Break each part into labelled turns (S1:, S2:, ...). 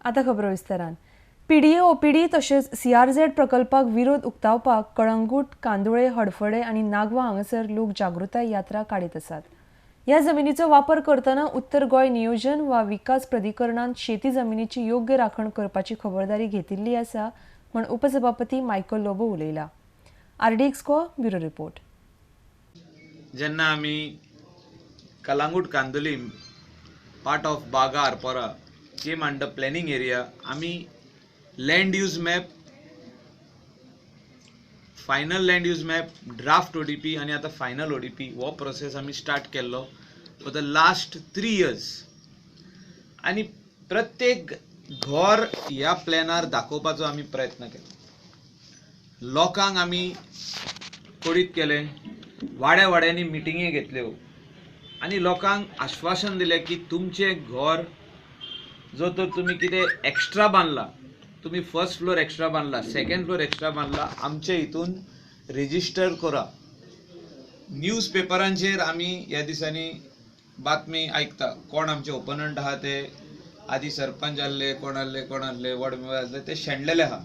S1: आतां खबरो विस्तारान. पीडीए ओपीडी तशेंच सीआरझेड प्रकल्पाक विरोध उक्तावपाक कळंगूट, कांदोळे, हडफडें आनी नागवा हांगासर लोक जागृताय यात्रा काडीत आसात. ह्या जमिनीचो वापर करतना उत्तर गोंय नियोजन वा विकास प्राधिकरणान शेती जमिनीची योग्य राखण करपाची खबरदारी घेतिल्ली आसा म्हूण उपसभापती मायकल लोबो उलयला. RDX Goa, bureau report.
S2: जेन्ना आमी Calangute Candolim, part of Baga Arpora came under planning area, आमी land use map, final land use map, draft ODP आनी आतां फायनल ओडीपी हो प्रोसेस आमी स्टार्ट केल्लो for the last 3 years आनी प्रत्येक घर ह्या प्लॅनार दाखोवपाचो आमी प्रयत्न केलो. लोकांक आमी कळीत केलें, वाड्या वाड्यांनी मिटिंगी घेतल्यो आनी लोकांक आश्वासन दिलें की तुमचें घर जो तर तुमी कितें एक्स्ट्रा बांदला, तुमी फर्स्ट फ्लोर एक्स्ट्रा बांदला, सेकंड फ्लोर एक्स्ट्रा बांदला, आमचे हितून रेजिस्टर करा. न्यूज पेपरांचेर आमी ह्या दिसांनी बातमी आयकता, कोण आमचे ओपोनंट आहा, ते आदी सरपंच आहले, कोण आहले, कोण आहले, वॉर्ड मेंबर आहले, ते शेणलेले आहा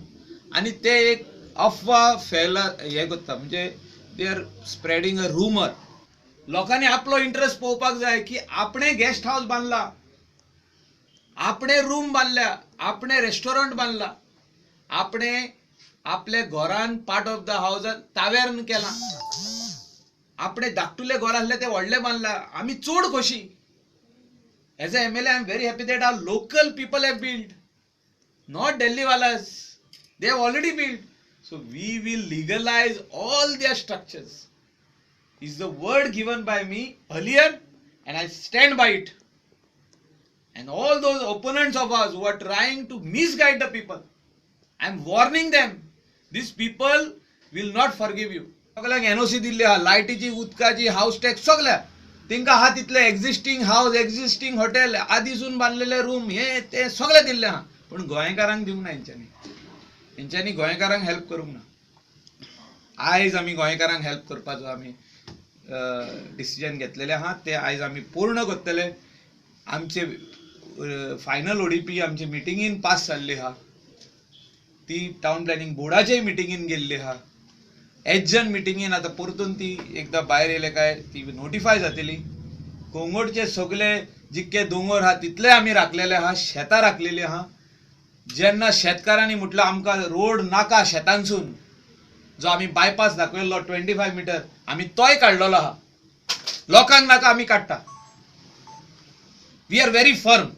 S2: आनी ते एक अफवा फॅला हे करता, म्हणजे they are spreading a rumour. लोकांनी आपलो इंट्रस्ट पळोवपाक जाय की आपणे गेस्ट हावस बांदला, आपणे रूम बांदल्या, आपणे रेस्टॉरंट बांदला, आपणे आपल्या घरान पार्ट ऑफ the हावसान तावेर्न केला, आपणे धाकटुले घर आसले ते व्हडले बांदला. आमी चड खोशी. As a MLA, I am very happy that our local people have build, not Delhi वालास. They have already build, so we will legalize all their structures is the word given by me earlier and I stand by it. And all those opponents of ours who are trying to misguide the people, I am warning them, these people will not forgive you. सगळ्यांक NOC दिल्ली आहा, लायटीची, उदकाची, house tax सगळ्या तेंकां आहा तितले. Existing house, existing hotel, आदीसून बांदलेले room, हे ते सगळे दिल्ले आहा, पण गोंयकारांक दिवंक ना हेंच्यांनी. हेंच्यांनी गोंयकारांक हेल्प करूंक ना. आयज आमी गोंयकारांक हेल्प करपाचो आमी डिसिजन घेतलेले आहा, ते आयज आमी पूर्ण करतले. आमचे फायनल ओडीपी आमचे मिटिंगेन पास जाल्ली आहा, ती टावन प्लॅनिंग बोर्डाच्याय मिटिंगेन गेल्ली आहा. एजन मिटिंगेन आतां परतून ती एकदां भायर येयले काय ती नोटिफाय जातली. कोंगोडचे सगळे जितके दोंगर आहा तितले आमी राखलेले आहा, शेतां राखलेली आहा. जेन्ना शेतकारांनी म्हटलं आमकां रोड नाका, शेतांसून जो आमी बायपास दाखयल्लो 25 मिटर, आमी तोय काडलेलो आहा. लोकांक नाका, आमी काडटा. We are very firm.